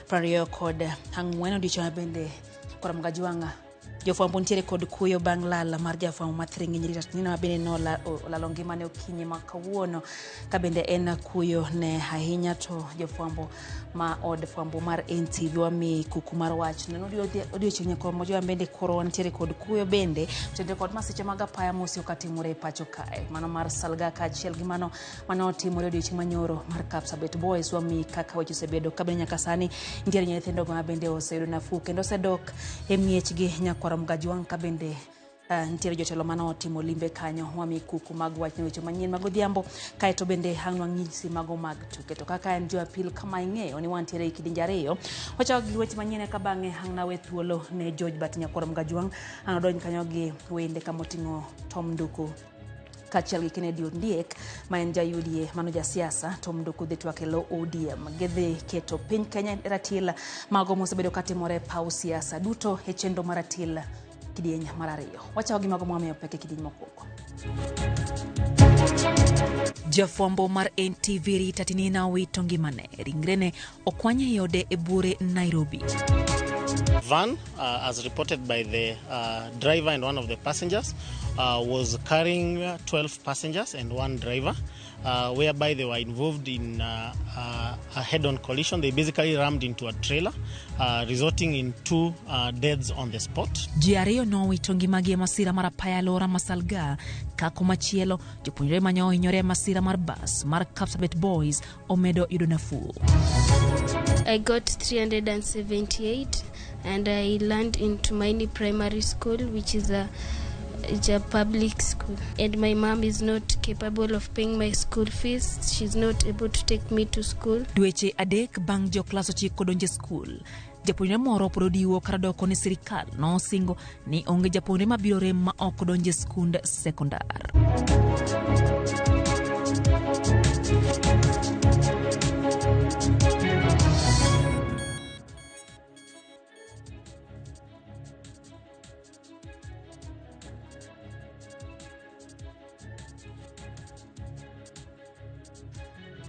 24 odiochieng' bende Koro Mgajwang'a jofwambo nitiere kod kuyo bang' lal mar jafwambo ma Thiring'inyi Rita Tinina ma bende nolalo ngimane okinyi ma kawuono ka bende en kuyo ne ahinya to jofwambo ma od fwambo mar NTV wami kuku mar wach neno odiochieng' nyakoro Mgajwang'a bende koro wantiere kod kuyo bende otende kod masiche mag apaya mosiko katimore e pacho kae mano mar Salga kaachiel gi mano mane otimore odiochieng' manyoro mar Kapsabet Boys wami kaka weche osebedo ka bende nyaka sani nitiere nyithindo ma bende oseyudo nafuu kendo osedok e miechgi nyakwar Mgajwang' ka bende nitiere jotelo mane otimo limbe kanyo wami kuku mag wach ne weche manyien mag odhiambo kaeto bende ang' wang'isi mago mag tuke to kaka en Jumapil kama ing'eyo ni wantiere e kidienje ariyo wachako gi weche manyien eka bang'e ang' nawe thuolo ne George Bat nyakwar Mgajwang' ang' odonj kanyo gi wende kamoting'o Tom Nduku kaachiel gi Kennedy Ondiek ma en ja UDA mano jasiasa Tom Nduku dhi twak e lo ODM gidhi keto piny Kenya e ratil mago mosebedo katimore e paw siasa duto e chenro mar ratil kidieny mar ariyo wachako gi mago mwamiyo pek e kidieny mokwongo. Jafwambo mar NTV Rita Tinina owito ngimane ringrene okwany e ode e buore Nairobi. Van, as reported by the driver and one of the passengers, was carrying 12 passengers and one driver, whereby they were involved in a head-on collision. They basically rammed into a trailer, resulting in 2 deaths on the spot. Ji ariyo nowito ngimagi e masira mar apaya alwora ma Salga, ka komachielo jopuonjre mane ohinyore e masira mar bas mar Kapsabet Boys omedo yudo nafuu. I got 378 and I learned in Tumaini Primary School, which is a public school. And my mom is not capable of paying my school fees. She's not able to take me to school. Dweche adek bang' jo klas ochiko donjo e skul, japuonjre moro pod odiwo kar doko ne sirikal nosingo ni onge japuonjre mabiro rem ma ok donjo e skund sekondar.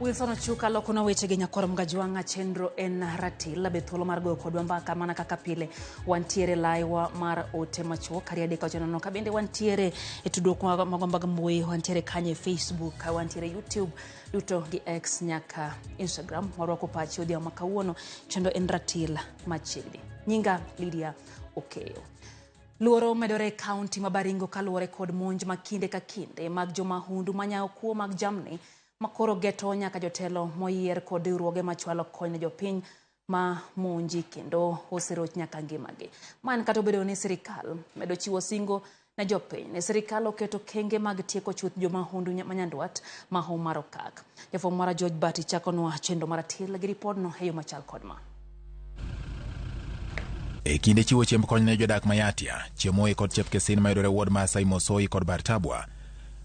Wilson Ochuka lokona weche gi nyakwar Mgajwang'a chenro en ratil be thuolo mar goyo kodwa mbaka mana kaka pile wantiere laiwa mar ote machuok kari adek ocho nono ka bende wantiere e tudruok magwa mag mbui wantiere kanye Facebook wantiere YouTube duto gi X nyaka Instagram warwako pachi odhiambo ma kawuono chenro en ratil machiegni. Nyinga Lydia Okeyo. Luoro medore e kaunti ma Baringo kaluwore kod monj ma kinde ka kinde mag jomahundu manyawo kuo mag jamni makoro geto nyaka jotelo moyier kod riwruoge machwalo kony ne jopiny ma monji kendo oseroch nyaka ngimagi. Ma en kata obedo ni sirikal medo chiwo singo ne jopiny ni sirikal oketo kenge mag tieko chuth jomahundu ma nyandwat maho mar okak. Jafwambo mara George Bati chakonwa chenro mar ratil gi ripodno e yo machal kod ma. E kinde chiwo chiemb kony ne jodak ma Yatia, Chemoi kod Chepkesin mayudore ward mar Saimosoi kod Bartabwa,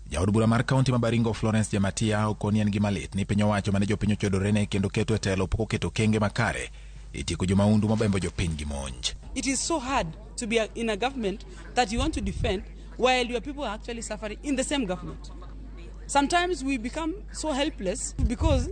jaod bura mar kaunti ma Baringo Florence Jematia okoni en gima lit ni piny owacho mane jopiny ochodorene kendo keto e telo pok oketo kenge makare e tieko jomahundu mabembo jopiny gi monj. It is so hard to be in a government that you want to defend while your people are actually suffering in the same government. Sometimes we become so helpless because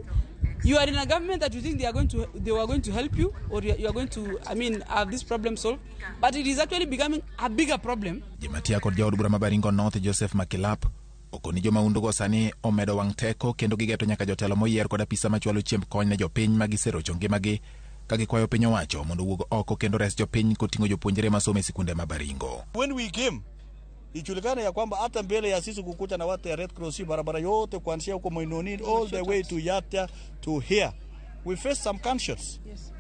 you are in a government that you think they were going to help you, or you are going to, I mean, have this problem solved, but it is actually becoming a bigger problem. Jematia kod jaod bura ma Baringo North Joseph Makilap okoni jomahundu go sani omedo wang' teko kendo gigeto nyaka jotelo moyier kod apisa machwalo chiemb kony ne jopiny ma giserocho ngimagi ka gikwayo piny owacho mondo owuog oko kendo res jopiny koting'o jopuonjre masomo e sikunde ma Baringo. When we came, ijulikane ya kwamba hata mbele ya sisi kukuta na watu ya Red Cross barabara yote kuanzia huko Moinoni all the way to Yatia to here, we faced some gunshots. Yes.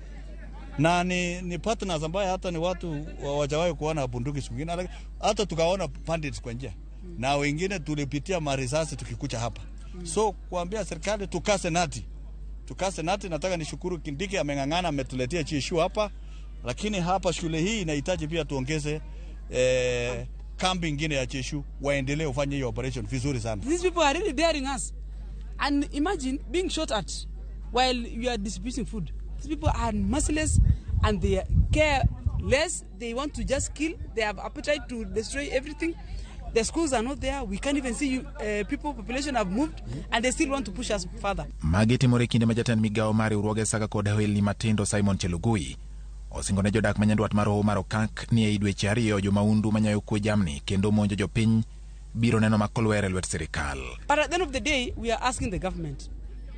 Na ni partners ambaye hata ni watu hawajawahi kuona bunduki siku nyingine, hata tukaona bandits kwa njia. Na wengine tulipitia marisasi tukikuja hapa. So kuambia serikali tukase nati. Tukase nati. Nataka nishukuru Kindiki ameng'ang'ana ametuletea chishu hapa, lakini hapa shule hii inahitaji pia tuongeze kambi ingine ya chishu waendelee kufanya hiyo operation vizuri sana. These people are really daring us. And imagine being shot at while you are distributing food. These people are merciless and they care less. They want to just kill. They have appetite to destroy everything. The schools are not there. We can't even see people, population have moved, and they still want to push us further. Magi timore kinde ma jatend migawo mar riwruoge saga kod ohelni matindo Simon Chelugui osingo ne jodak ma nyandwat mar Hoho mar Okak ni ei dweche ariyo jomaundu manyayo kwe jamni kendo monjo jopiny biro neno makolwer e lwet sirikal. But at the end of the day, we are asking the government,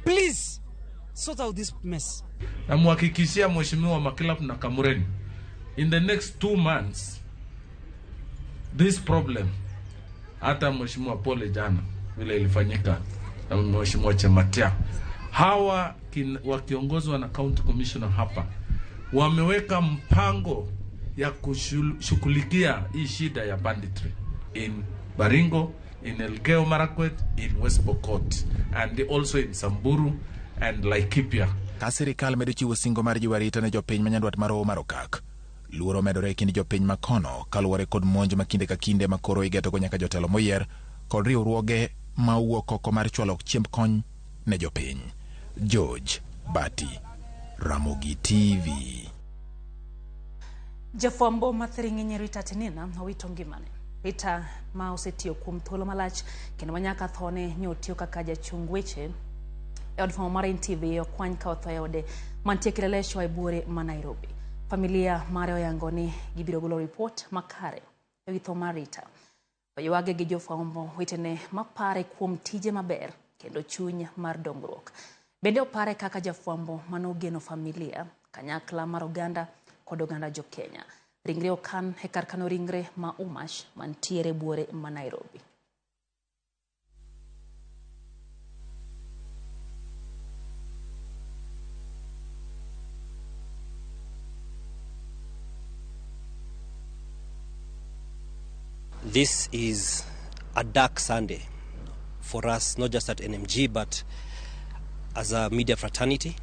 please sort out this mess. Namhakikishia Mheshimiwa Makilap na Kamureni, in the next 2 months this problem, hata Mheshimiwa Pole jana vile ilifanyika na Mheshimiwa Chematia, hawa wakiongozwa na county commissioner hapa wameweka mpango ya kushughulikia hii shida ya banditry in Baringo, in Elgeyo Marakwet, in West Pokot and also in Samburu and Laikipia. Ka sirikal medo chiwo singo mar jiwo arita ne jopiny ma nyandwat mar Hoho mar Okak, luoro medore e kind jopiny ma kono kaluwore kod monj ma kinde ka kinde ma koro igetogo nyaka jotelo moyier kod riwruoge ma owuok oko mar chwalo chiemb kony ne jopiny. George Bati, Ramogi TV. Jafwambo mathiring'inyi Rita Tinina owito ngimane. Rita ma osetiyo kuom thuolo malach kendo ma nyaka thone ne otiyo kaka jachung weche e od fwambo mar NTV okwany ka otho e ode mantie Kileleshwa e buore ma Nairobi. Familia mare oyango ni gibiro golo ripot makare ewi tho mar Rita. Oywage gi jofwambo wetene mapare kuom tije maber kendo chuny mar dongruok. Bende opare kaka jafwambo manogeno familia, kanyakla mar oganda kod oganda jo-Kenya. Ringre okan e kar kano ringre ma Umash mantiere buore ma Nairobi. This is a dark Sunday for us, not just at NMG, but as a media fraternity,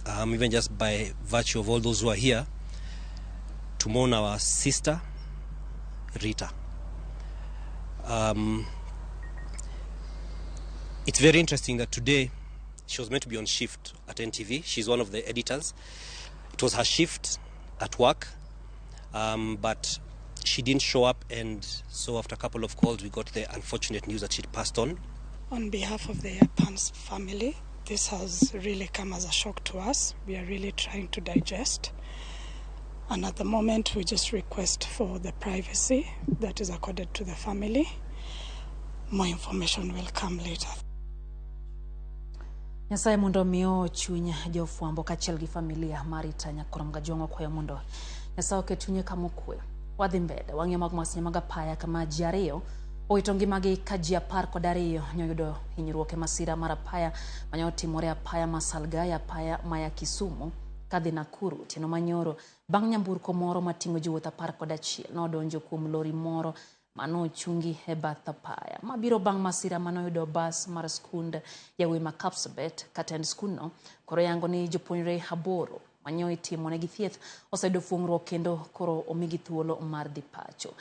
even just by virtue of all those who are here, to mourn our sister, Rita. It's very interesting that today she was meant to be on shift at NTV. She's one of the editors. It was her shift at work, but she didn't show up, and so after a couple of calls, we got the unfortunate news that she'd passed on. On behalf of the Pans family, this has really come as a shock to us. We are really trying to digest. And at the moment, we just request for the privacy that is accorded to the family. More information will come later. Nyasaye mondo omi chuny jofwambo kaachiel gi familia mar Rita Nyakorom Gajwang' wakwayo mondo Nyasaye oket chunye kama okwe. Wadhi mbele, wang'iyo mag masiche mag apaya kama ji ariyo owito ngimagi ka ji 12 nyoyudo hinyruok e masira mar apaya mane otimore apaya ma Salgaa apaya maya Kisumu kadhi Nakuru otieno manyoro bang' nyamburko moro mating'o jowuoth 11 nodonjo kuom lori moro manochungi e bath apaya. Mabiro bang' masira manoyudo bas mar skund yawuoyi ma Kapsabet ka tend skundno koro yango ni jopuonjre aboro manyo itimonegi thieth oseyudo fuong'ruok kendo koro omigi thuolo mar dhi pacho.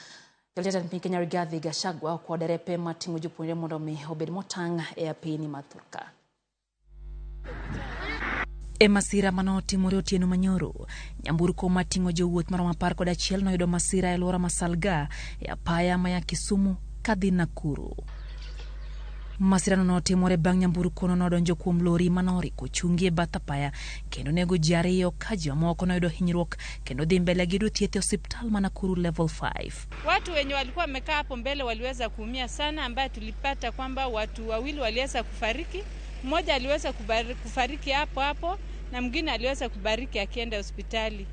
Jatend piny Kenya Rigathi Gachagua okwa derepe mating'o jopuonjre mondo mi obed motang' e apini ma thurka. E masira manotimore otieno manyoro, nyamburko mating'o jowuoth maromo 11 noyudo masira e alwora ma Salgaa e apaya maya Kisumu kadhi Nakuru. Masirano notimore bang' nyamburkono nodonjo kuom lori manoriko ochungi e bath apaya kendo nego ji ariyo ka ji mamoko noyudo hinyruok kendo dhi mbele gi yudo thieth e osiptal ma Nakuru Level 5. Watu wenye walikuwa wamekaa hapo mbele waliweza kuumia sana, ambaye tulipata kwamba watu wawili waliweza kufariki. Mmoja aliweza kufariki hapo hapo na mwingine aliweza kufariki akienda hospitali.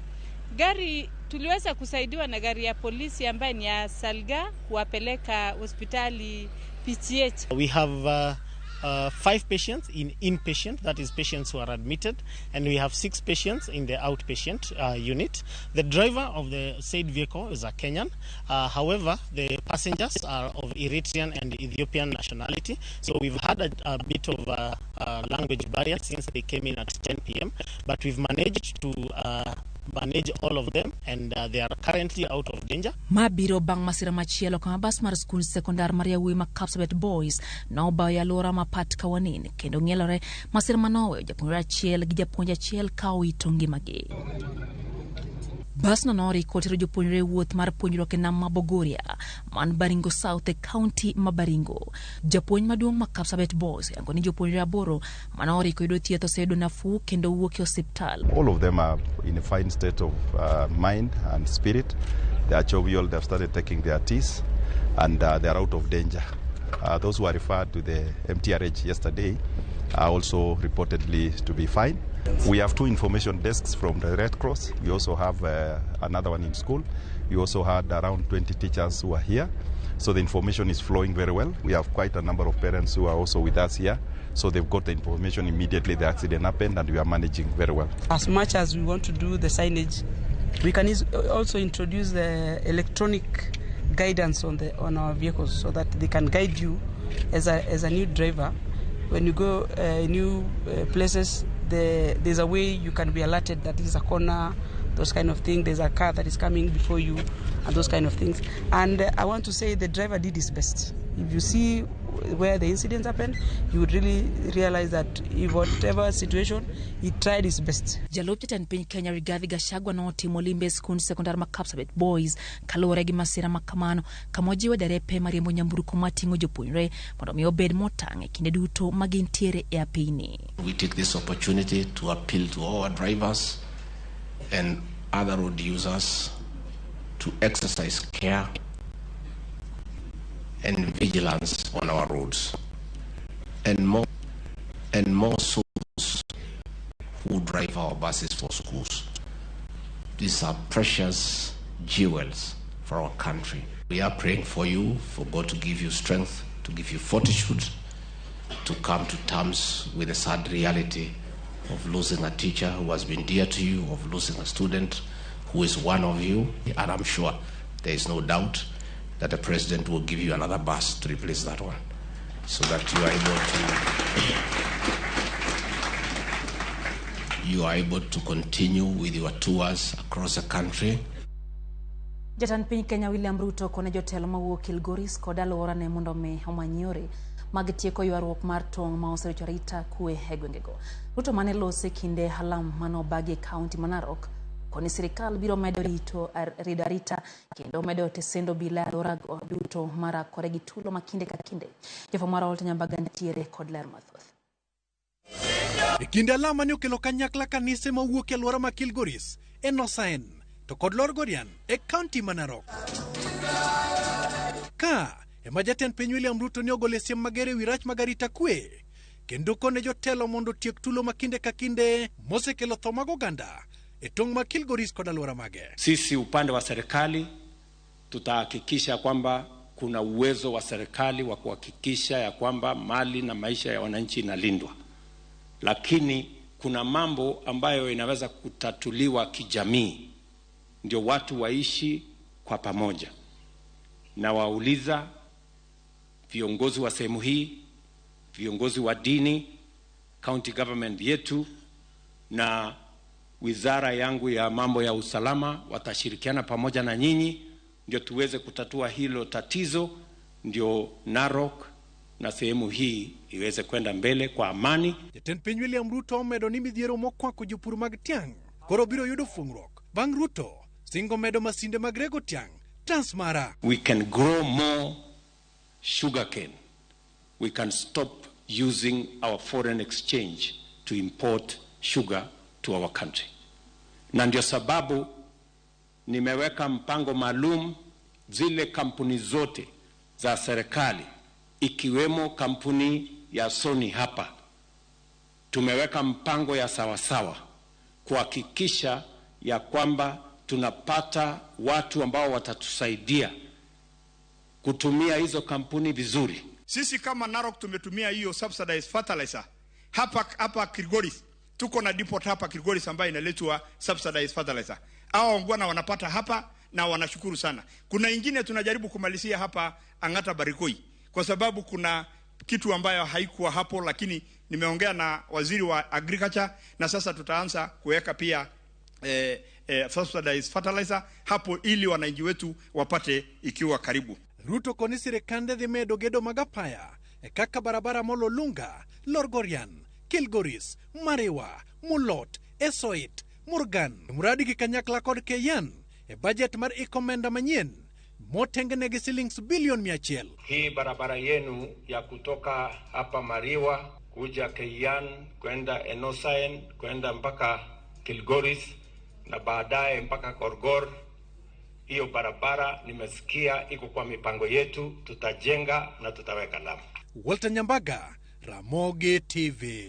Gari tuliweza kusaidiwa na gari ya polisi ambaye ni ya Salgaa kuwapeleka hospitali PTH. We have five patients in inpatient, that is patients who are admitted, and we have six patients in the outpatient unit. The driver of the said vehicle is a Kenyan. However, the passengers are of Eritrean and Ethiopian nationality. So we've had a bit of a language barrier since they came in at 10 p.m., but we've managed to manage all of them, and they are currently out of danger. Ma biro bang' masira machielo kama bas mar skund sekondar mar yawuoyi ma Kapsabet Boys nobayo e alwora ma Pat Kawanin kendo ng'ielore masira manoweyo japuonjre achiel gi japuonj achiel ka owito ngimagi. Basno noriko tero jopuonjre e wuoth mar puonjruok e nam ma Bogoria man Baringo South e kaunti ma Baringo. Japuonj maduong' ma Kapsabet Boys oyango ni jopuonjre 8 mane oriko yudo thieth oseyudo nafuu kendo wuok e osiptal. All of them are in a fine state of mind and spirit. They are jovial, they have started taking their teas, and they are out of danger. Those who are referred to the MTRH yesterday are also reportedly to be fine. We have 2 information desks from the Red Cross. We also have another one in school. We also had around 20 teachers who are here. So the information is flowing very well. We have quite a number of parents who are also with us here. So they've got the information immediately the accident happened, and we are managing very well. As much as we want to do the signage, we can also introduce the electronic guidance on our vehicles so that they can guide you as a new driver. When you go new places, there's a way you can be alerted that this is a corner, those kind of things. There's a car that is coming before you, and those kind of things. And I want to say the driver did his best. If you see where the incident happened, you would really realize that in whatever situation, he tried his best. Jalup jatend piny Kenya Rigathi Gachagua notimo limbe e skund sekondar ma Kapsabet Boys kaluwore gi masira ma kamano, kama ojiwo derepe mariembo nyamburko mating'o jopuonjre mondo mi obed motang' e kinde duto ma gintiere e apini. We take this opportunity to appeal to all our drivers and other road users to exercise care and vigilance on our roads, and more so those who drive our buses for schools. These are precious jewels for our country. We are praying for you, for God to give you strength, to give you fortitude, to come to terms with the sad reality of losing a teacher who has been dear to you, of losing a student who is one of you. And I'm sure there is no doubt that the president will give you another bus to replace that one, so that you are able to continue with your tours across the country. Jatend piny Kenya William Ruto kone jotelo mawuok Kilgoris kod alworane mondo mi omany yore mag tieko ywaruok mar tong' ma oserocho arita kwe e gwengego. Ruto mane lose kinde halam mane obagi e kaunti ma Narok koni sirikal biro medo rido arita kendo medo tesendo bila alworago duto marakore gi tulo ma kinde ka kinde. Jafwambo mar Walter Nyambaga nitiere kod ler mathoth. E kinde alam mane okelo kanyakla kanise mawuok e alwora ma Kilgoris e Nosaen to kod Lorgorian e kaunti ma Narok. Ka ema jatend piny William Ruto ne ogolo siem mager ewi rach mag arita kwe kendo kone jotelo mondo otiek tulo ma kinde ka kinde mosekelo tho mag oganda e tong' ma Kilgoris kod alwora mage. Sisi upande wa serikali tutahakikisha kwamba kuna uwezo wa serikali wa kuhakikisha ya kwamba mali na maisha ya wananchi inalindwa. Lakini kuna mambo ambayo inaweza kutatuliwa kijamii, ndio watu waishi kwa pamoja. Na wauliza viongozi wa sehemu hii, viongozi wa dini, county government yetu na wizara yangu ya mambo ya usalama watashirikiana pamoja na nyinyi ndio tuweze kutatua hilo tatizo, ndio Narok na sehemu hii iweze kwenda mbele kwa amani. Jatend piny William Ruto omedo ni midhiero mokwako jopur mag tiang' koro biro yudo fuong'ruok bang' Ruto singo medo masinde mag rego tiang' Transmara. We can grow more sugarcane. We can stop using our foreign exchange to import sugar to our country. Na ndio sababu nimeweka mpango maalum zile kampuni zote za serikali ikiwemo kampuni ya Sony hapa. Tumeweka mpango ya sawasawa kuhakikisha ya kwamba tunapata watu ambao watatusaidia kutumia hizo kampuni vizuri. Sisi kama Narok tumetumia hiyo subsidized fertilizer. Hapa Kilgoris tuko na depot hapa Kilgoris ambayo inaletwa subsidized fertilizer. Hao wangwana wanapata hapa na wanashukuru sana. Kuna ingine tunajaribu kumalizia hapa Angata Barikoi, kwa sababu kuna kitu ambayo haikuwa hapo, lakini nimeongea na waziri wa agriculture na sasa tutaanza kuweka pia subsidized fertilizer hapo ili wananchi wetu wapate ikiwa karibu. Ruto koni sirikande dhi medo gedo mag apaya e kaka barabara Mololunga, Lorgorian, Kilgoris, Mariwa, Mulot, Esoit, Murgan, mradi gi kanyakla kod Keyan e bajet mar iko omenda manyien motengenegi silings bilion 100. Hii barabara yenu ya kutoka hapa Mariwa kuja Keian kwenda Enosaen kwenda mpaka Kilgoris na baadaye mpaka Korgor, hiyo barabara nimesikia iko kwa mipango yetu, tutajenga na tutaweka lami. Walter Nyambaga, Ramogi TV.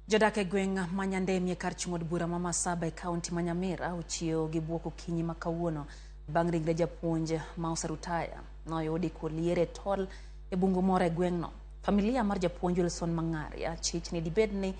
Jodak e gweng' ma Nyandemie kar chung' od bura ma Masaba e kaunti ma Nyamira ochiewo gi buok okinyi ma kawuono bang' ringre japuonj ma oserutaya noyudi kolier e tol e bungu moro e gweng'no. Familia mar japuonj Wilson Mang'aria chich ni dibed ni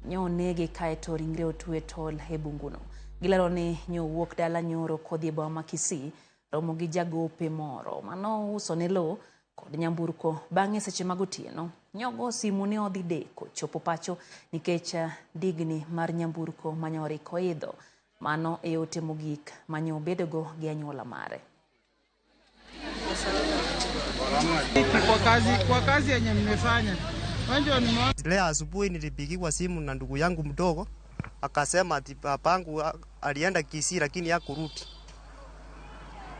nyo onege kaeto ringre otwe e tol e bunguno. Gilero ni nyowuok dala nyoro kodhi e boma ma Kisii romo gi jagope moro manousone lowo kod nyamburko. Bang'e seche mag otieno nyogo simu ne odhi deko chopo pacho nikech digni mar nyamburko manyoriko idho. Mano e ote mogik manyobedogo gi anyuola mare. Kwa kazi yenye mmefanya. Leo asubuhi nilipigiwa simu na ndugu yangu mdogo akasema ati babangu alienda Kisii lakini hakurudi.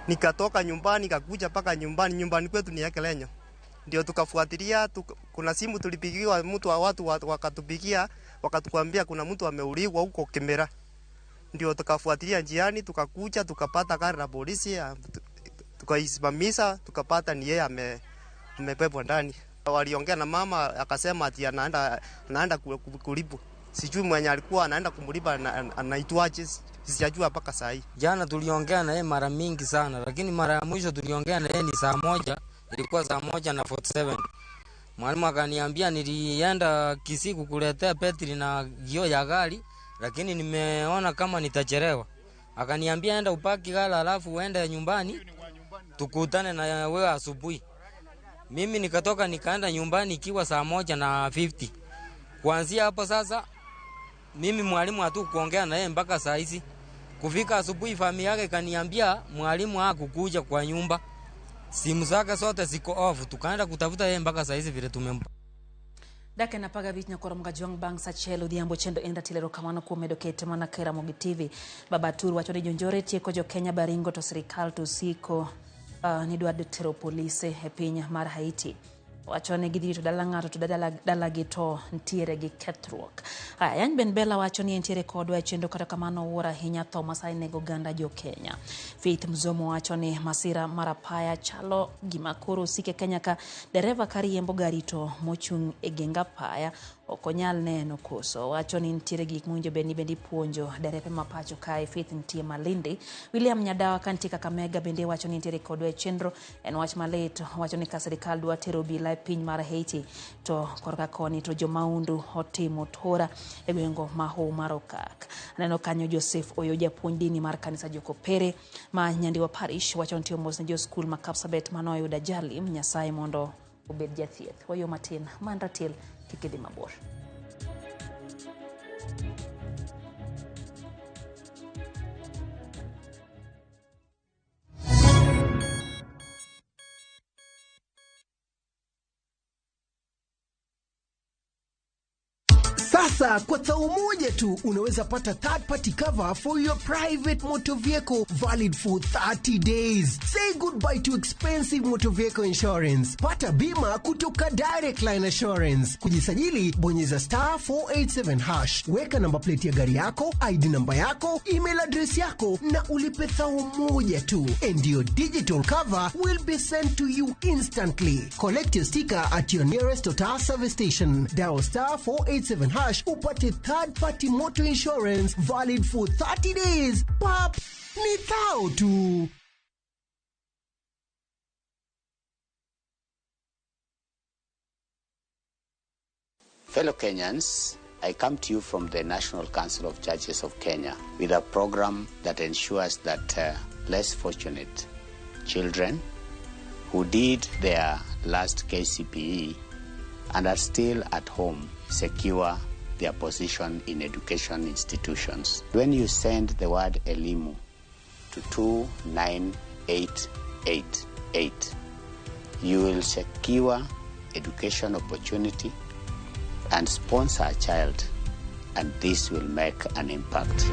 Nikatoka nyumbani nikakuja mpaka nyumbani kwetu ni Ekelenyo. Ndio tukafuatilia kuna simu tulipigiwa mtu wa watu wakatupigia wakatuambia kuna mtu ameuliwa huko Kimera. Ndio tukafuatilia njiani tukakuja tukapata gari la polisi tukaisimamisha tukapata ni yeye amebebwa ndani. Waliongea na mama akasema ati anaenda kulipa. Sijui mwenye alikuwa anaenda kumlipa anaitwaje, sijajua mpaka saa hii. Jana tuliongea na yeye mara mingi sana, lakini mara ya mwisho tuliongea na yeye ni saa 1, ilikuwa saa 1:47. Mwalimu akaniambia nilienda Kisii kukuletea petri na gio ya gari, lakini nimeona kama nitachelewa. Akaniambia enda upaki gari alafu uende nyumbani tukutane na wewe asubuhi. Mimi nikatoka nikaenda nyumbani ikiwa saa 1:50. Kuanzia hapo sasa mimi mwalimu hatukuongea na yeye mpaka saa hizi. Kufika asubuhi familia yake kaniambia mwalimu hakukuja kwa nyumba. Simu zake zote ziko off. Tukaenda kutafuta yeye mpaka saa hizi vile tumempa. Dake na paga vich nyakoro mga juang bang sachel odhiambo chendo en ratilero kamano kuom medo kete mana ka Ramogi TV. Baba Tur wacho ni jonjore tieko jo Kenya Baringo to sirikal to siko ni dwa tero polise e piny mar Haiti. Wacho ni gidhi to dala ng'ato to dalagi to ntiere gi kethruok. Aya, Yan Ben Bella wacho ni entiere kodwa e chenro kata kamano wuoro ahinya tho ma sani nego oganda jo Kenya. Faith Mzomo wacho ni masira mar apaya chalo gima koro osike Kenya ka dereva ka riembo gari to mochung' e geng apaya ok onyal neno koso. Wacho ni nitiere gik mowinjo bed ni bende ipuonjo derepe ma pacho kae. Faith nitie Malindi. William Nyadawa ka nitie Kakamega bende wacho ni nitiere kodwa e chenro. En wach malit. Wacho ni ka sirikal dwa tero obila e piny mar Haiti to korka koni to jomaundu otimo tora e gwengo ma Hoho mar Okak. Aneno kanyo Joseph Oyo japuonj dini mar kanisa Jokopere ma Nyandiwa Parish wacho nitie mos ne jo skul ma Kapsabet manoyudo ajali. Nyasaye mondo obed jathieth. Wayo matin man ratil kik idhi mabor. Sasa kwa thao moja tu unaweza pata third party cover for your private motor vehicle valid for 30 days. Say goodbye to expensive motor vehicle insurance. Pata bima kutoka Direct Line Assurance. Kujisajili, bonyeza star 487 hash. Weka namba plate ya gari yako, ID namba yako, email address yako na ulipe thao moja tu. And your digital cover will be sent to you instantly. Collect your sticker at your nearest Total service station. Dial star 487 hash upate third party motor insurance valid for 30 days. Pap, ni thao tu. Fellow Kenyans, I come to you from the National Council of Churches of Kenya with a program that ensures that less fortunate children who did their last KCPE and are still at home secure their position in education institutions. When you send the word ELIMU to 29888, you will secure education opportunity and sponsor a child And this will make an impact.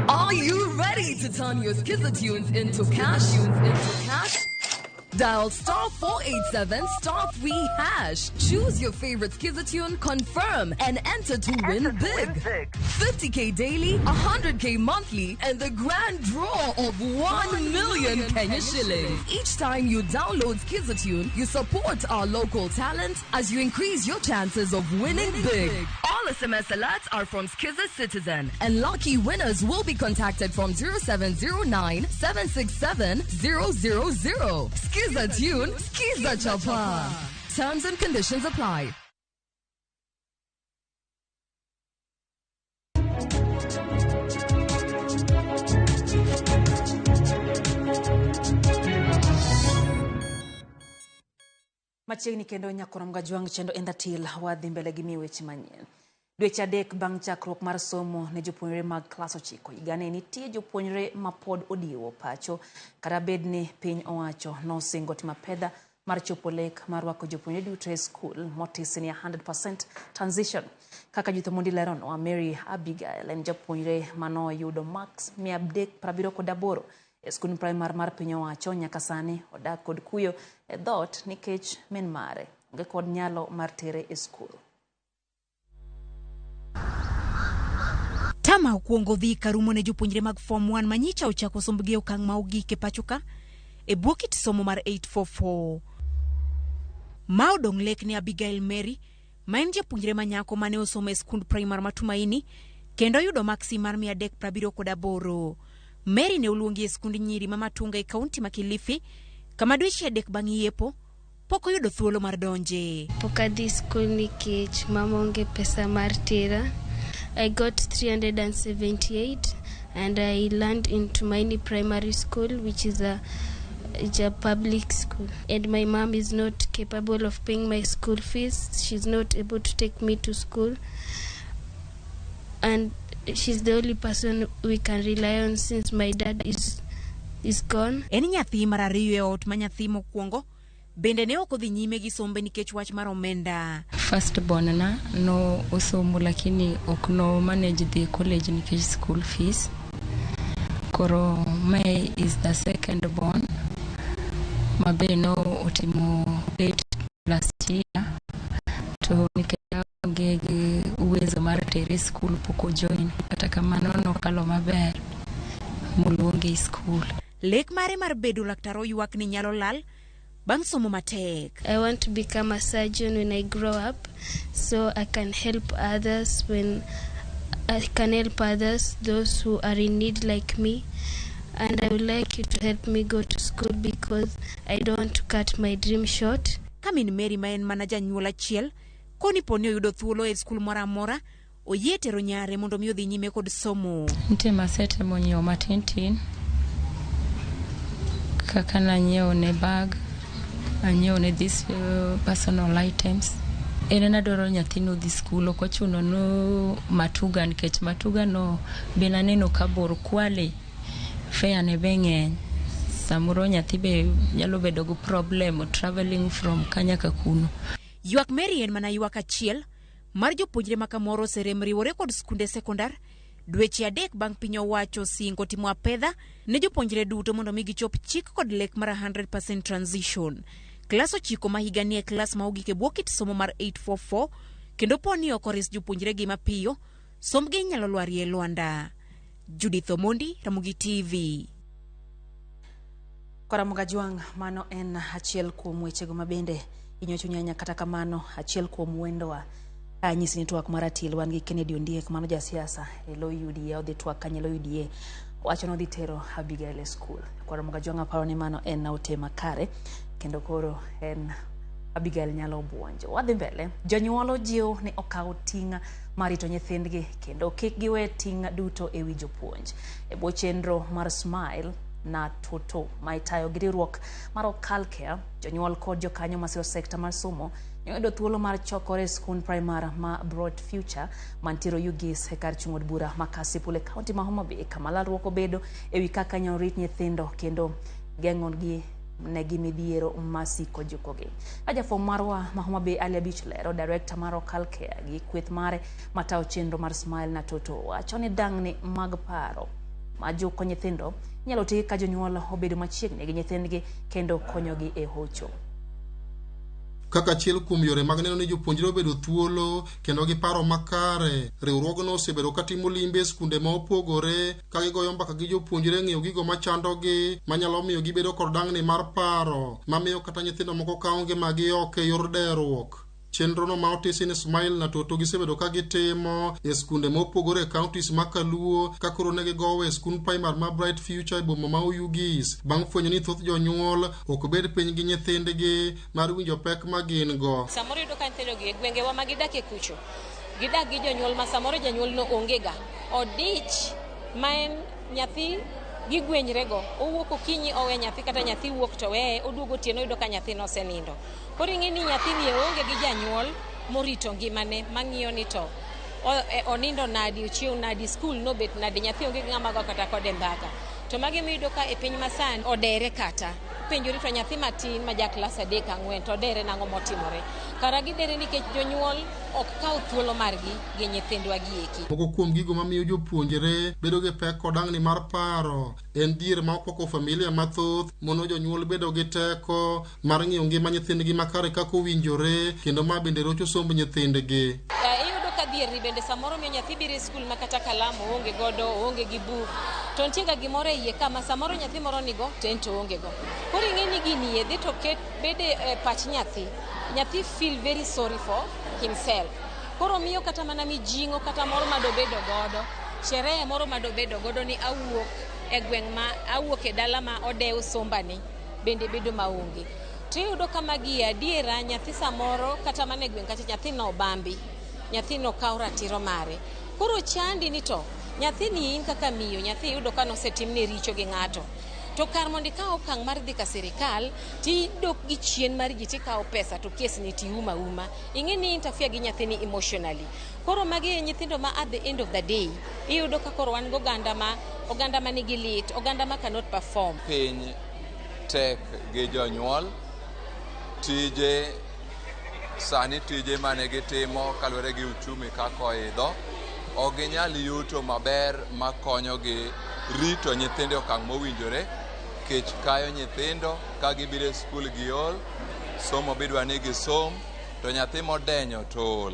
Are you ready to turn your Skiza tunes into cash? Into cash? Dial star 487 star 3 hash. Choose your favorite Skiza tune, confirm, and enter to win big. 50k daily, 100k monthly, and the grand draw of 1 million Kenya shillings. Each time you download Skiza tune, you support our local talent as you increase your chances of winning big. All SMS alerts are from Skiza Citizen, and lucky winners will be contacted from 0709 767 000. Skiza tune, Skiza Chapa. Terms and conditions apply. Machiegni kendo nyakoro Mgajwang' chendo en datil wadhi mbele gi miyo weche manyien. Dweche 3 bang' chakruok mar somo ne jopuonjre mag klas 9 higani nitie jopuonjre mapod odiwo pacho kata bed ni piny owacho nosingo timo apedha mar chopo lek mar rwako jopuonjre duto e skul motisi ni 100% transition. Kaka Juthomondi leronwa, Mary Abigail en japuonjre manoyudo marks 378 e skund primar mar piny owacho nyaka sani odak kod kuyo e dhoot nikech min mare onge kod nyalo mar tere e skul. Tama okwongo dhi karumo ne jopuonjre mag Form 1 manyicha ochako sombgi e okang' ma ogik e pacho ka e bwo kit somo mar 844. Ma odong' lek ne Abigail Mary ma en japuonjre ma nyako mane osomo e skund primar ma Tumaini kendo oyudo maksi mar 378. Mary ne oluongi e skund nyiri ma Matunga e kaunti ma Kilifi kama dweche 3 bang' yiepo pok oyudo thuolo mar donje. Pok adhi skul nikech mama onge pesa mar tera. I got 378 and I learned in Tumaini Primary School, which is a public school. And my mom is not capable of paying my school fees. She's not able to take me to school. And she's the only person we can rely on since my dad is gone. En nyathi mar ariyo e ot ma nyathi mokwongo bende ne ok odhi nyime gi sombe nikech wach mar omenda. First born na no osomo lakini ok no manage the college nikech school fees. Koro mae is the second born ma be no otimo late last year to nikech onge gi uwezo mar tere school pok ojoin. Kata kamano nokalo maber moluonge e school. Lek mare mar bedo laktar oywak ni nyalo lal bang' somo matek. I want to become a surgeon when I grow up so I can help others when I can help others, those who are in need like me. And I would like you to help me go to school because I don't want to cut my dream short. Ka min Mary ma en mana janyuol achiel, koni poni oyudo thuolo e skul moro amora, oyie tero nyare mondo mi odhi nyime kod somo. Nitie masetemo nyiewo matin tin, kaka nanyiewo ne bag, anyiewo ne this personal items. En an adwaro nyathino odhi skul, ok ochuno no Matuga nikech Matuga no be naneno ka bor Kwale, fare ne be ng'eny. Samoro nyathi be nyalo bedo gi problem traveling from ka nyaka kuno. Ywak Mary en mana ywak achiel mar jopuonjre ma kamoro oserem riwore kod skunde sekondar dweche 3 bang' piny owacho singo timo apedha ne jopuonjre duto mondo mi gichop chik kod lek mar 100% transition. Klas 9 ma higani e klas ma ogik e bwo kit somo mar 844 kendo poni ok ores jopuonjre gi mapiyo, sombgi inyalo lwarie lwanda. Judith Omondi, Ramogi TV. Kora Mgajwang' mano en achiel kuom wechego mabende inyo chuny kata kamano achiel kuom wendowa anyisi ni twak mar atil wan gi Kennedy Ondiek mano jasiasa e lo UDA odhi twak kanye lo UDA wacho ni odhi tero Abigail e skul. Kora Mgajwang' aparo ni mano en ote makare kendo koro en Abigail nyalo buonjo. Wadhi mbele. Jonyuol ojiw ni okaw ting' mar rito nyithindgi kendo kik giwe ting' duto ewi jopuonj. E bwo chenro mar Smile, na Toto ma itayo gi riwruok mar Okal Care, jonyuol kod jokanyo masiro sekta mar somo ne oyudo thuolo mar chokore e skund primar ma Bright Future mantiere Oyugis e kar chung' od bura ma Kasipul e kaunti ma Homa Bay, kama lalruok obedo ewi kaka inyalo rit nyithindo kendo geng'ogi negi midhiero masiko jukogi. Ka jafwambo marwa ma Homa Bay Ali Abich lero, director mar Okal Care gi kweth mare matayo chenro mar Smile na Toto wacho ni dang'ni mag paro ma juko nyithindo inyalo tieki ka jonyuol obedo machiegni gi nyithindgi kendo konyogi e hocho. Kaka achiel kuom yore mag neno ni jopuonjre obedo thuolo kendo gi paro makare, riwruogno osebedo katimo limbe e skunde ma opogore ka gigoyo mbaka gi jopuonjre ng'iyo gigo machandogi manyalo miyo gibedo kod dang'ni mar paro mamiyo kata nyithindo moko kawo ngimagi oko e yor deruok. Chenrono ma otisi ni Smile na Toto gisebedo ka gitimo e skunde mopogore e counties ma Kaluo ka koro ne gigowo e skund primar ma Bright Future e boma ma Oyugis bang' fwenyo ni thoth jonyuol ok bed piny gi nyithindgi mar winjo pek ma gin go. Samoro iyudo ka nyithindogi e gwengewa ma gidakie kucho, gidak gi jonyuol ma samoro janyuol no onge ga. Odich ma en nyathi gigwenyrego, owuok okinyi owe nyathi kata nyathi wuok to weye, oduogo otieno oyudo ka nyathi nosenindo. Koro ing'e ni nyathini oonge gi janyuol morito ngimane mang'iyo ni to onindo nadi, ochiew nadi, skul nobet nadi, nyathi onge gi ng'ama go kata kode mbaka. To magi miyudo ka e piny masani odere kata penjori to nyathi matin ma ja klas 3 4 to odere nang'o motimore. Kara gidere nikech jonyuol ok kaw thuolo margi gi nyithindwa gi eki. Moko kuom gigo mamiyo jopuonjre bedo gi pek kod dang'ni mar paro en dhier ma okwako familia mathoth mono jonyuol bedo gi teko mar ng'iyo ngima nyithindgi makare kaka owinjore kendo ma bende rocho somb nyithindgi. Iyudo ka dhier ni bende samoro miyo nyathi biro e skul ma kata kalam oonge godo, oonge gi buk, to nitie ga gimoro e iye ka ma samoro nyathi moro nigo to en to oonge go. Koro ing'e ni gini e dhi to ket bede e pach nyathi. Nyathi feel very sorry for himself. Koro miyo kata mana mijing'o kata moro madobedo godo, sherehe moro madobedo godo ni awuok e gweng' ma awuok e dala ma odew sombani bende bedo maonge. To iyudo ka magi adiera nyathi samoro kata mana e gweng' kacha nyathi no obambi, nyathi no kaw ratiro mare. Koro chandi ni to nyathini in kaka miyo, nyathi iyudo ka nosetimne richo gi ng'ato. To kar mondo ikaw okang' mar dhi ka sirikal, tidok gi chien mar ji tikawo pesa to kes ni tiuma uma. Ing'e ni interfere gi nyathini emotionally. Koro magi e nyithindo ma at the end of the day, iyudo ka koro wan gi oganda ma nigi lit, oganda ma cannot perform. Piny tek gi jonyuol, tije sani tije mane gitimo kaluwore gi uchumi kaka oidho, ok ginyal yuto maber makonyogi rito nyithindo e okang' mowinjore. Kech kayo nyithindo ka gibiro e skul giol, somo bidwa ni gisom, to nyathi modenyo to ol,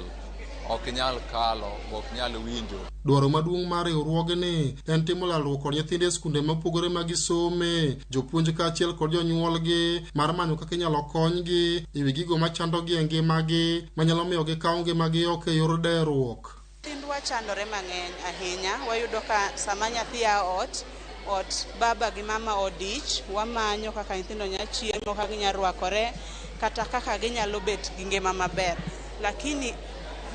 ok nyal kalo, ok nyal winjo. Dwaro maduong' mar riwruogni en timo lalruok kod nyithindo e skunde mopogore ma gisome, jopuonj kaachiel kod jonyuolgi mar manyo kaka inyalo konygi e wi gigo machandogi e ngimagi manyalo miyo gikaw ngimagi oko e yor deruok. Nyithindwa chandore mang'eny ahinya. Wayudo ka sama nyathi a ot, ot baba gi mama odich, wamanyo kaka nyithindo nyalo chiemo, kaka ginyalo rwakore, kata kaka ginyalo bet gi ngima maber. Lakini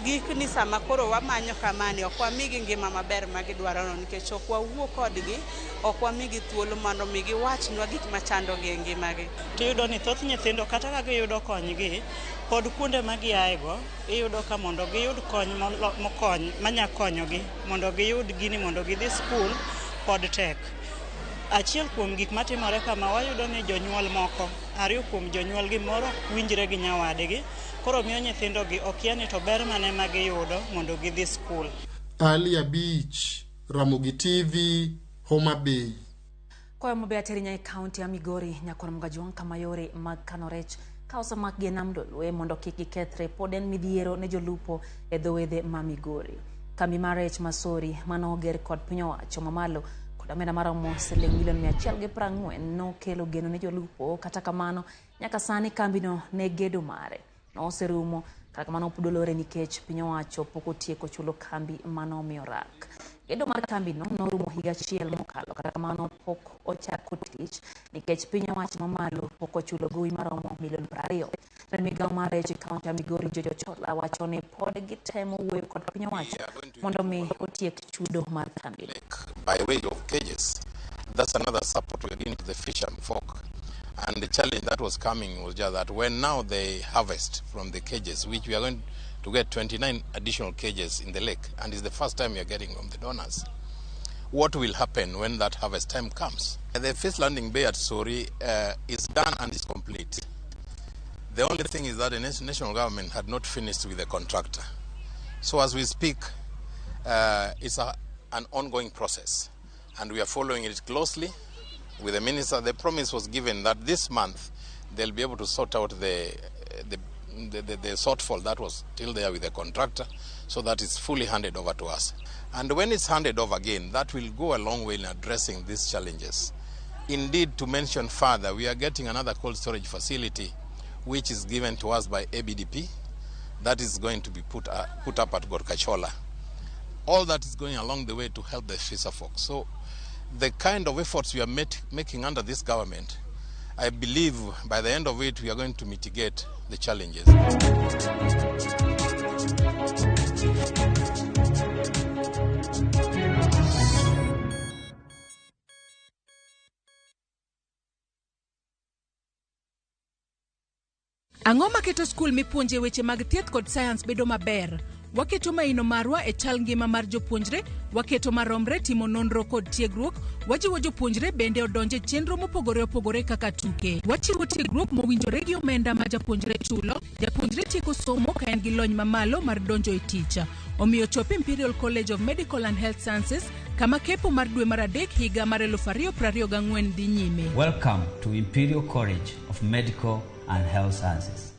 gikni sama koro wamanyo kamani, ok wamigi ngima maber ma gidwarono nikech ok wawuo kodgi, ok wamigi thuolo mondo mi giwachnwa gik machandogi e ngimagi. Tiyudo ni thoth nyithindo kata ka giyudo konygi, pod kuonde ma giaego, iyudo ka mondo giyud kony mokony manya konyogi, mondo giyud gini mondo gidhi skul pod tek. Achiel kuom gik matimore kama wayudo ni jonyuol moko, ariyo kuom jonyuolgi moro winjre gi nyawadgi, koro miyo nyithindogi okia ni to ber mane ma giyudo mondo gidhi skul. Ali Abich, Ramogi TV, Homa Bay. Koya maber ateri nyaka e kaunti ya Migori, Nyakwar Mgajuang' kama yore mag kano rech ka osemakgi e nam Lolwe mondo kik gikethre pod en midhiero ne jolupo e dho wedhe ma Migori. Kambi mar rech Masori mane oger kod piny owacho mamalo kod omenda maromo siling milion 140 nokelo geno ne jolupo. Kata kamano nyaka sani kambino ne gedo mare noserumo, kata kamano pod olore nikech piny owacho pok otieko chulo kambi manomiyo rak. Gedo mar kambino norumo higa achiel mokalo, kata kamano pok ochako tich nikech piny owacho mamalo pok ochulo gowi maromo milion 20. Jatend migao mar rech e kaunti ya Migori George Ochola wacho ni pod gitemo wuoyo kod piny owacho mondo mi otiek chudo mar kambino. By way of cages That's another support we're giving to the fishermen folk. And the challenge that was coming was just that when now they harvest from the cages, which we are going to get 29 additional cages in the lake, and it's the first time we are getting from the donors. What will happen when that harvest time comes? The fish landing bay at Sori is done and is complete. The only thing is that the national government had not finished with the contractor. So as we speak, it's an ongoing process, and we are following it closely with the minister. The promise was given that this month they'll be able to sort out the shortfall that was still there with the contractor, so that it's fully handed over to us. And when it's handed over again, that will go a long way in addressing these challenges. Indeed, to mention further, we are getting another cold storage facility, which is given to us by ABDP, that is going to be put up at Gorkachola. All that is going along the way to help the fisher folk. So the kind of efforts we are making under this government, I believe by the end of it, we are going to mitigate the challenges. Ang'o maketo skul mipuonje weche mag thieth kod sayans bedo maber? Waketo maino marwa e chal ngima mar jopuonjre, waketo maromre timo nonro kod tiegruok, wajiwo jopuonjre bende odonje chenro mopogore opogore kaka tuke. Wachiwo tiegruok mowinjore gi omenda ma japuonjre chulo, japuonjre tieko somo ka en gi lony mamalo mar donjo e tich. Omiyo chop Imperial College of Medical and Health Sciences kama kepo mar dwe mar 3 higa mar 2024 dhi nyime. Welcome to Imperial College of Medical and Health Sciences.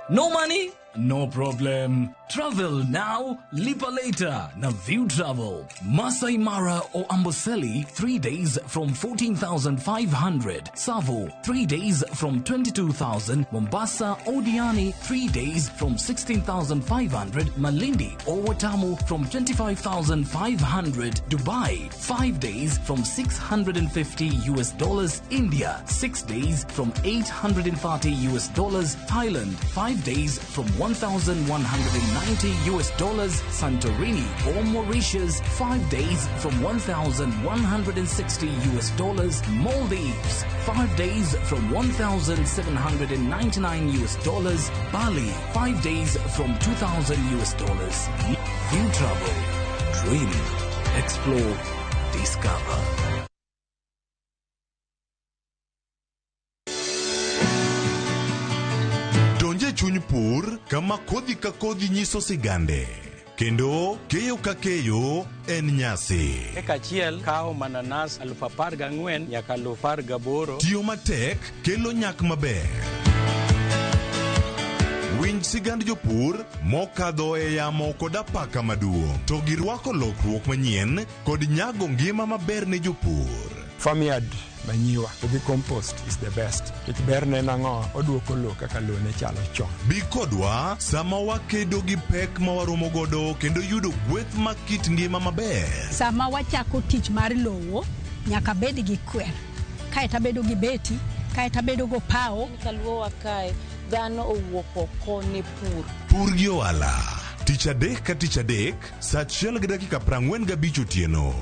No money? No problem. Travel now, lipa later. Na View Travel. Masai Mara or Amboseli, 3 days from 14,500. Savo, 3 days from 22,000. Mombasa or Diani, 3 days from 16,500. Malindi or Watamu from 25,500. Dubai, 5 days from $650. India, 6 days from $830. Thailand, 5 days from $1,190. Santorini or Mauritius, 5 days from $1,160. Maldives, 5 days from $1,799. Bali, 5 days from $2,000. View Travel. Dream, explore, discover. Chuny pur kama kodhi ka kodhi nyiso sigande kendo keyo ka keyo en nyasi. Eka achiel kawo mananas 14,000 nyaka 18,000. Tiyo matek kelo nyak maber. Winj sigand jopur mokadho e yamo kod apaka maduong' to girwako lokruok manyien kod nyago ngima maber ne jopur. Farmyard manyiwa gi compost is the best. It ber ne nang'o oduoko lowo kaka lowo ne chalo chon. Bi kodwa sama wakedo gi pek ma waromo godo kendo yudo gweth ma kit ngima maber. Sama wachako tich mar lowo nyaka bed gi kwer, kaeto abedo gi beti, kaeto abedo go pawo. Kaluowa kae dhano owuok oko ne pur. Pur gi ohala tich adek ka tich adek saa 1:45 otieno.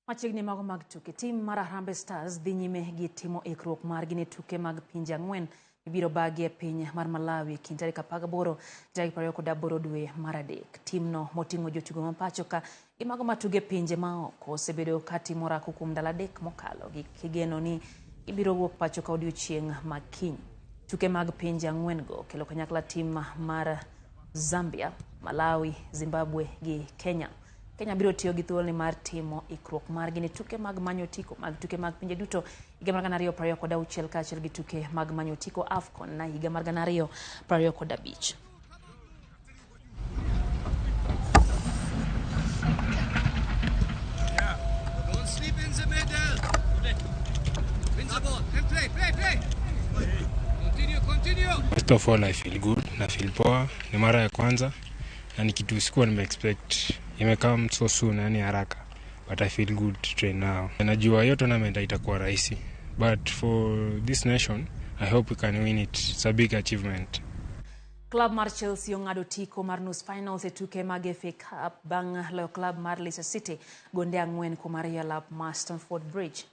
Machiegni mago mag tuke, tim mar Harambee Stars dhi nyime gi timo ikruok margi ne tuke mag pinje 4 mibiro bagi e piny mar Malawi kind tarik 18 tarik 28 dwe mar 3. Timno moting'o jotugo ma pacho ka gi mago matugo e pinje maoko osebedo ka timo orako kuom ndalo 3 mokalo gi kigeno ni gibiro wuok pacho ka odiochieng' ma kiny. Tuke mag pinje 4 go kelo kanyakla tim mar Zambia, Malawi, Zimbabwe gi Kenya. Kenya biro tiyo gi thuoloni mar timo ikruok margi ne tuke mag manyo otiko mag tuke mag pinje duto higa mar 2026 kaachiel gi tuke mag manyo otiko AFCON na higa mar 2025. Don't sleep in the middle. Win the ball and play, play, play. Continue, continue. First of all, I feel good, na feel poa. Ni mara ya kwanza na ni kitu sikuwa nime expect Imecome so soon, yani haraka, but I feel good to train now. Najua hiyo tournament haitakuwa rahisi, but for this nation I hope we can win it. It's a big achievement. Club mar Chelsea ong'ado otiko mar nus finals e tuke mag FA Cup bang' loyo club mar Leicester City gonde 4-2 e lap mar Stamford Bridge.